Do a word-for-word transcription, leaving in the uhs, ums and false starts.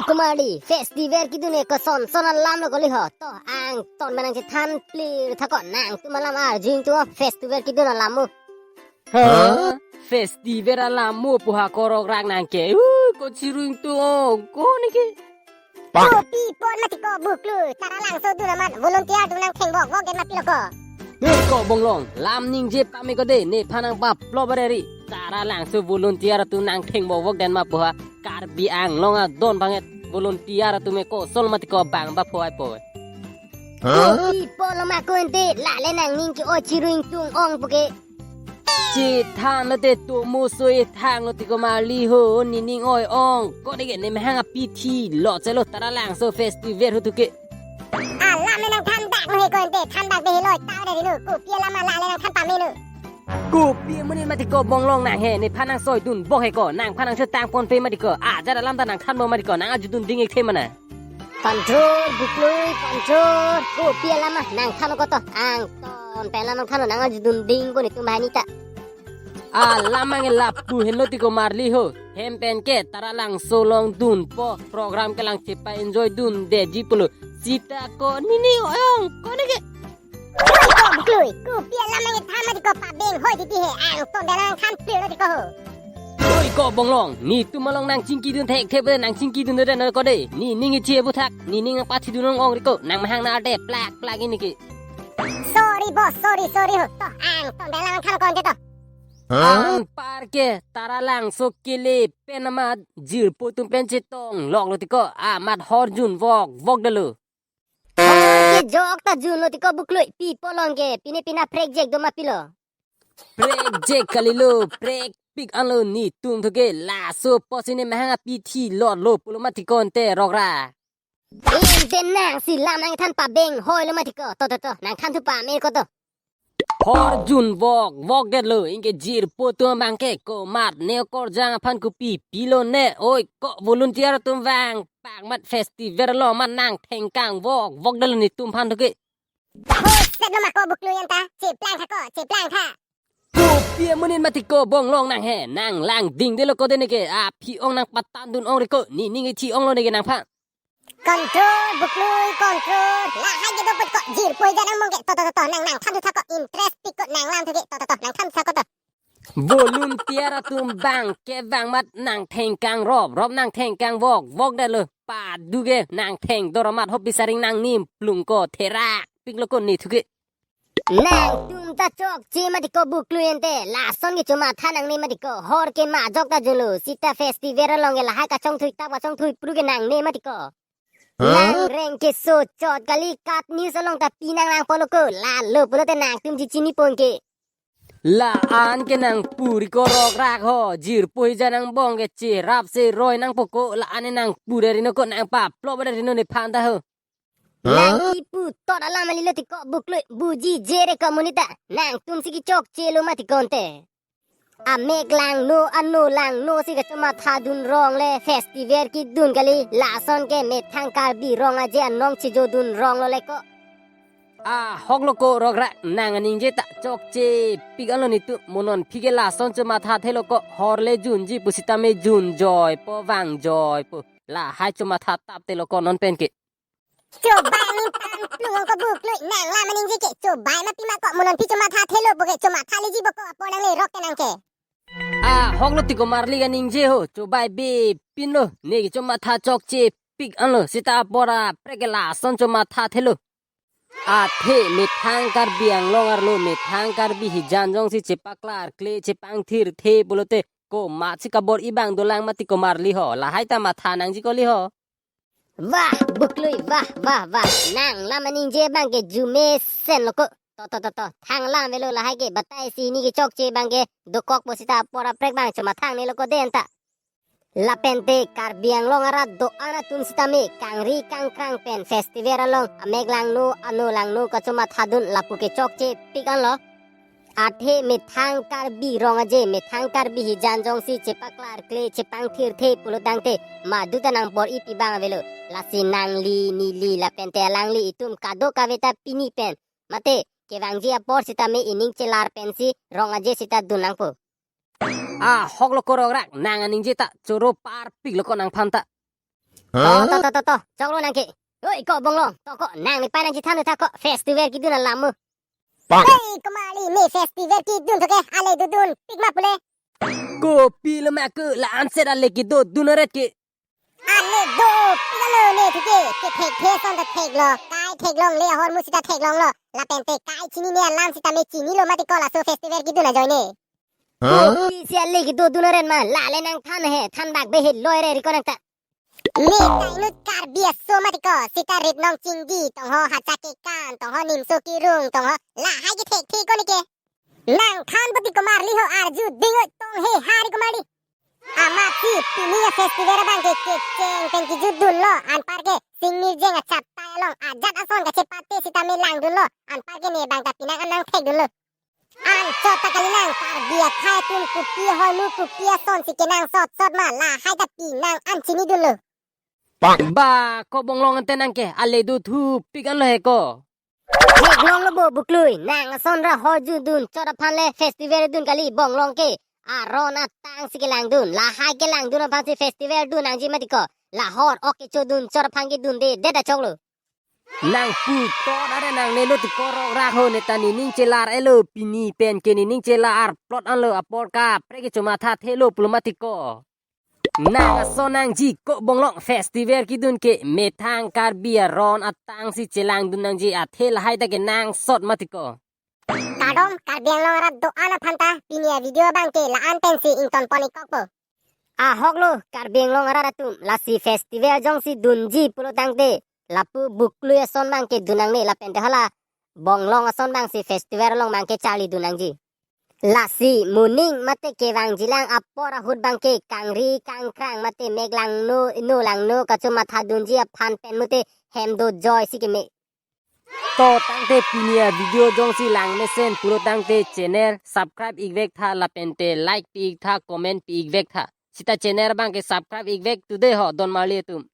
Kumari, festival kedun ke koson son alam lo kali ho. To, angton pen nangchethan plir tha ko, nangtum alam arju ingtung o, festival kedun alam mo. Ha? Festival alam mo pu ha ko Rokrak nang ke. Uh, ko chiru ingtung o, ko neke. Kopi pon mati ko Buklui, Taralangso dun amat volunteer atum nangtheng bok bok den ma pilo ko. Dur ko Bonglong, lam ningje pame ko de, nephan nangpaplop bare ri. Taralangso volunteer atum nangtheng bok bok den ma pu ha, Karbi Anglong adon bang et volunteer atum ke koson mati ko bang ba poi poi. Huh? Kopi pon lo ma ko ente, la le nangning ke-oi chiru ingtung ong pu ke. Chethan lo te tomo so-e thang lo ti ko Marli ho, nening oi ong. Ko neke nemahang apithi lo chelo Taralangso festival ho tu ke. Alam me nangthan dak no he ko ente, than dak de he loi ta de nu. Kopi alam ma la le nangthan pame nu. Kopi amonit mati ko Bonglong nang he, nephan nangsoi dun bok he ko, nangphan nangchetang pon pe mati ko. Ajat alam ta nangthan mo mati ko, nang arju dun ding ik the mana. Control, Buklui, control. Kopi alam ma nangthan ko to. Angton pen alam nangthan, nang arju dun ding ko netum banghini ta. Alam nang lapu henlo ti ko Marli ho. Hem pen ke Taralangso along dunpo. Program kelang chepa-enjoy dun detji pulo. Sita ko nening oi ong ko neke. Oi ko Buklui, kopi alam nangthan mati ko pabeng hoi titi he, angton pen alam nangthan plir lo ti ko ho. Oi ko Bonglong, netum along nangchingki dun thekthe pen nangchingki dun de no ko de. Nening ichi aputhak, nening nangpathi dun ong ong ri ko, nangmahang na arte plak plak ini ke. Sorry boss, sorry, sorry ho. To, angton pen alam nangthan ko ente to. Huh? Anpar ke Taralangso kele pen amat jirpo atum pen chetong lok lo ti ko, amat hor jun vok vok detlo. Hor ke jok ta jun lo ti ko Buklui, pi polong ke, pine pina prekjek do ma pilo. Prekjek kali lo, prekpik anlo netum thu ke, laso apotsi nemahang apithi lot lo pulo mati ko ente Rokrak. Ente nangsi lam nangthan pabeng hoi lo mati ko, to to to, nangthan thu pame ko to. Hor jun vok vok detlo, anke jirpo atum abang ke komat ne okorjang aphan kopi pilo ne, oi ko volunteer atum vang pak mat festival along mat nangthengkang vok vok detlo netum aphan thu ke. Ho, set lo ma ko Buklui anta, cheplang tha ko, cheplang tha. Kopi amonit mati ko Bonglong nang he, nang lang ding detlo ko de neke, aphi ong nangpatan dun ong ri ko, nening ithi ong lo neke nangphan. Control, Buklui, control. Lahai ke doput ko, jirpo hija nang mong ke, to to to to, nang nangthan thu tha ko, interest pik ko, nang lam thu ke, to to to, nangthan thu tha ko to. Volunteer atum bang ke bang mat nangthengkang rop rop nangthengkang vok vok detlo, padu ke nangtheng dor amat hopi saring nangnim plung ko, therak pik lo ko ne thu ke. Nangtum ta chokche mati ko Buklui ente, lason ke chomatha nangne mati ko, hor ke majok ta jun lo, sita festival along ke lahai kachongthui tap kachongthui pru ke nangne mati ko. Huh? Nang reng keso chot kali, kat news along ta pi nang lang polo ko, la lo pulote nangtum ji chini pon ke. La-an ke nangpu ri ko Rokrak ho, jirpo hija nang bong ke cherap se roi nangpo ko, la-an ke nangpu dari no ko, nangpaplop dari no nephan ta ho. Huh? Nang kipu tot alam kali lo ti ko Buklui, buji jere ko monit ta, nangtum si kechokche lo mati ko ente. Amek langno, ano langno si kachomatha dun rong le, festival kedun kali, lason ke methang Karbi Rong Aje anong chejo dun rong lo le ko. Ahok lo ko Rokrak, nang aningje ta chokche pik anlo netum, mo non aphi ke lason chomatha thelo ko, hor le junji pusitame jun joipo vang joipo, lahai chomatha tap telo ko non pen ke. Chobai aning tan plung ong ko Buklui, nang lam aningje ke, chobai ma pima ko, mo non aphi chomatha thelo bo ke, chomatha leji bo ko, apor nang le rok ke nang ke. Ahok lo ti ko Marli kaningje ho, chobai be pin lo, ne ke chomatha chokche pik anlo, sita apor aprek ke lason chomatha thelo. Athe methang Karbi Anglong arlo, methang Karbi hijan jongsi chepaklar kle chepangthir the pulote, komatsi kabor-i bang dolang mati ko Marli ho, lahai ta matha nangji ko li ho. Wah, Buklui, wah, wah, wah. Nang lam aningje abang ke jume sen lo ko. To, to, to, to. Thang lam avelo lahai ke, batai si ne kechokche abang ke dokokpo sita apor aprek abang chomatha nangne lo ko de anta. Lapen te Karbi Anglong arat do-an atum sitame kangri kangkrang pen festival along amek langno ano langno kachomatha dun lapu ke chokche pik anlo. Athe methang Karbi Rong Aje, methang Karbi hijan jongsi chepaklar kle chepangthir the pulo tangte, madu ta nang bor-i pi bang avelo. Lasi nangli, neli lapen te alangli itum kadokave ta pini pen, mate kevangji apor sitame ining chelar pensi Rong Aje sita dun nangpo. Ahok lo ko Rokrak, nang aningje ta choro parpik lo ko nangphan ta. To, to, to, to, to, choklo nang ke. Oi, ko Bonglong, to ko, nang ne pai nangji than tha ko, festival kedun alam mo. Hei, komarli, ne festival kedun tho ke, ale dodun, pik ma pule. Kopilo ma ke, la-an set ale kedodun aret ke. Ale do, pik alo ne tho ke, ke thekthe ason ta theklo, kai theklongle, ahormu sita theklonglo, lapen te kai chinine alam sitame chinilo mati ko laso festival kedun ajoine. Huh? Kopisi ale kedodun aret ma, la le nang than he, than bak be he loi re ri ko nang ta. Ne ta inut Karbi aso mati ko, sita Rit Nong Chingdi, tong ho Hacha Kekan, tong ho Nimso Kirung, tong ho lahai ke thekthe ko ne ke. Nang than poti komarli ho arju ding oi tong he hari komarli. Amatsi pini a-festival abang ke kecheng pen kejutdunlo, anpar ke singni jeng achat tai along ajat ason kachepate sitame langdunlo, anpar ke ne bang ta pinang an nang thekdunlo. Anchot ta kali nang, Karbi akhei atum kopi ahormu kopi asonsi kenangsot sot ma, lahai ta pinang an chinidunlo. Ba, ko Bonglong ante nang ke, ale do thu pik anlo he ko. Theklonglo bo Buklui, nang ason ra hor jutdun chot aphan le festival dun kali Bonglong ke. Aron atangsi kelangdun, lahai kelangdun aphansi festival dun nangji mati ko. La hor ok kechodun chot aphan kedunde det ta choklo. Nang putot are nang ne lo ti ko rok rak ho, ne ta nening chelar elo, pini pen ke nening chelar plot anlo, apor kaprek ke chomatha thelo pulo mati ko. Nang ason nangji ko Bonglong, festival kedun ke methang Karbi aron atangsi chelangdun nangji, athe lahai ta kenangsot mati ko. Kardom, Karbi Anglong arat do-an aphan ta pini a-video abang ke la-an pensi ington pon ik kokpo. Ahoklo Karbi Anglong arat atum, lasi festival jongsi dunji pulo tangte, lapu Buklui ason abang ke dun nangne, lapen te hala Bonglong ason abangsi festival along abang ke charlidun nangji. Lasi moning mate kevangjilang apor ahut abang ke kangri kangkrang mate mek langno, ino langno kachomathadunji aphan pen mate hem dojoisi keme. To tangte pini a-video jongsi lang mesen pulo tangte channel subscribe ik vek tha, lapen te like pi ik tha, comment pi ik vek tha. Sita channel abang ke subscribe ik vek today ho, don marli atum.